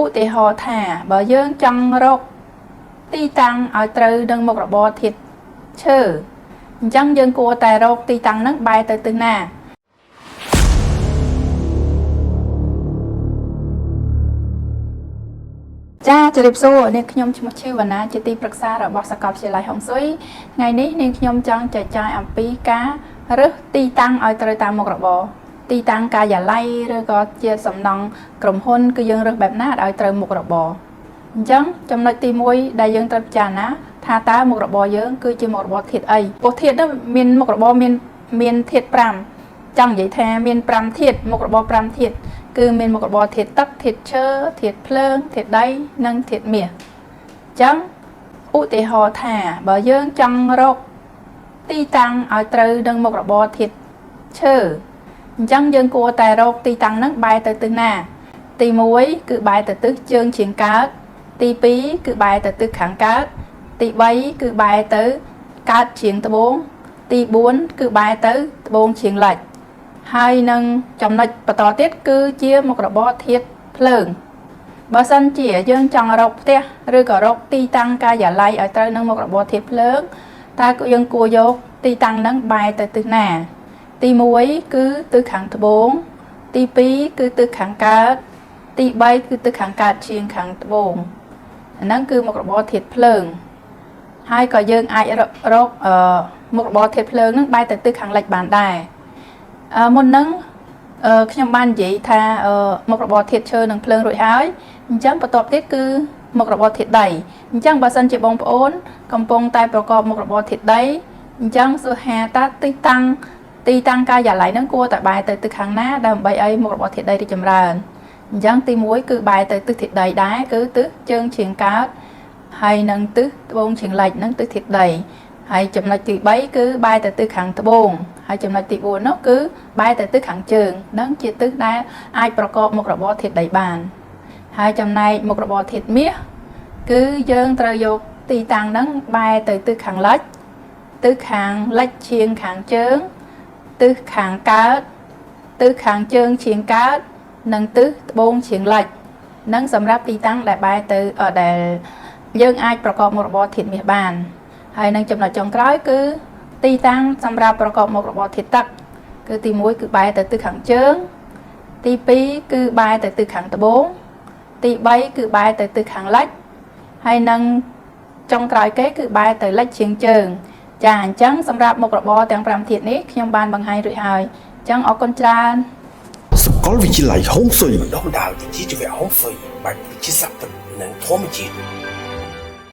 ឧទាហរណ៍ថាបើយើងចង់រកទីតាំងឲ្យត្រូវនឹងមុខរបរធាតុឈើអញ្ចឹងយើងគួរតែរកទីតាំងហ្នឹងបែរទៅទិសណា ចាជម្រាបសួរនាងខ្ញុំឈ្មោះឈីវណ្ណាជាទីប្រឹក្សារបស់សាកលវិទ្យាល័យហុងស៊ុយថ្ងៃនេះនាងខ្ញុំចង់ចែកចាយអំពីការរើសទីតាំងឲ្យត្រូវតាមមុខរបរទីតាំងការិយាល័យឬក៏ជាសំណង់ក្រុមហ៊ុនគឺយើងរើសបែបណាឲ្យត្រូវមុខរបរអញ្ចឹងចំណុចទី1ដែលយើងត្រូវពិចារណាថាតើមុខរបរយើងគឺជាមុខរបរធាតុអីព្រោះធាតុនោះមានមុខរបរមានធាតុ5ចង់និយាយថាមាន5ធាតុមុខរបរ5ធាតុ គឺមានមុខរបរធាតុទឹកធាតុឈើធាតុភ្លើងធាតុដីនិងធាតុមាសអញ្ចឹងឧទាហរណ៍ថាបើយើងចង់រកទីតាំងឲ្យត្រូវនឹងមុខរបរធាតុឈើអញ្ចឹងយើងគួរតែរកទីតាំងហ្នឹងបែរទៅទិសណា ទី1គឺបែរទៅទិសជើងឆៀងកើតទី2គឺបែរទៅទិសខាងកើតទី3គឺបែរទៅកើតឆៀងត្បូងទី4គឺបែរទៅត្បូងឆៀងលិច ហើយនឹងចំណុចបន្តទៀតគឺជាមុខរបរធាតុភ្លើងបើសិនជាយើងចង់រកផ្ទះឬក៏រកទីតាំងការិយាល័យឲ្យត្រូវនឹងមុខរបរធាតុភ្លើងតើយើងគួរយកទីតាំងហ្នឹងបែរទៅទិសណា ទី1គឺទិសខាងត្បូងទី2គឺទិសខាងកើតទី3គឺទិសខាងកើតជាងខាងត្បូងអាហ្នឹងគឺមុខរបរធាតុភ្លើងហើយក៏យើងអាចរកមុខរបរធាតុភ្លើងហ្នឹងបែរទៅទិសខាងលិចបានដែរ មុនហ្នឹងខ្ញុំបាននិយាយថាមុខរបរធាតុឈើនិងភ្លើងរួចហើយអញ្ចឹងបន្ទាប់ទៀតគឺមុខរបរធាតុដីអញ្ចឹងបើសិនជាបងប្អូនកំពុងតែប្រកបមុខរបរធាតុដីអញ្ចឹងសួរថាតើទីតាំងការិយាល័យហ្នឹងគួរតែបែរទៅទិសខាងណាដើម្បីឲ្យមុខរបរធាតុដីរីកចម្រើនអញ្ចឹងទី1គឺបែរទៅទិសធាតុដីដែរគឺទិសជើងឆៀងកើតហើយនិងទិសត្បូងឆៀងលិចហ្នឹងទិសធាតុដីហើយចំណុចទី3គឺបែរទៅទិសខាងត្បូងហើយចំណុចទី4នោះគឺបែរទៅទិសខាងជើងនឹងជាទិសដែលអាចប្រកបមុខរបរធាតុដីបានហើយចំណែកមុខរបរធាតុមាសគឺយើងត្រូវយកទីតាំងហ្នឹងបែរទៅទិសខាងលិចទិសខាងលិចឆៀងខាងជើងទិសខាងកើតទិសខាងជើងឆៀងកើតនិងទិសត្បូងឆៀងលិចនឹងសម្រាប់ទីតាំងដែលបែរទៅដែលយើងអាចប្រកបមុខរបរធាតុមាសបានហើយនឹងចំណុចចុងក្រោយគឺទីតាំងសម្រាប់ប្រកបមុខរបរធាតុទឹកគឺទី1គឺបែរទៅទិសខាងជើងទី2គឺបែរទៅទិសខាងត្បូងទី3គឺបែរទៅទិសខាងលិចហើយនឹងចុងក្រោយគេគឺបែរទៅលិចជាងជើងចាអញ្ចឹងសម្រាប់មុខរបរទាំង5ធាតុនេះខ្ញុំបានបង្ហាញរួចហើយអញ្ចឹងអរគុណច្រើន សាកលវិទ្យាល័យហុងស៊ុយ បណ្ដុះបណ្ដាលវិជ្ជាជីវៈហុងស៊ុយបែបវិទ្យាសាស្ត្រពិតនិងធម្មជាតិ។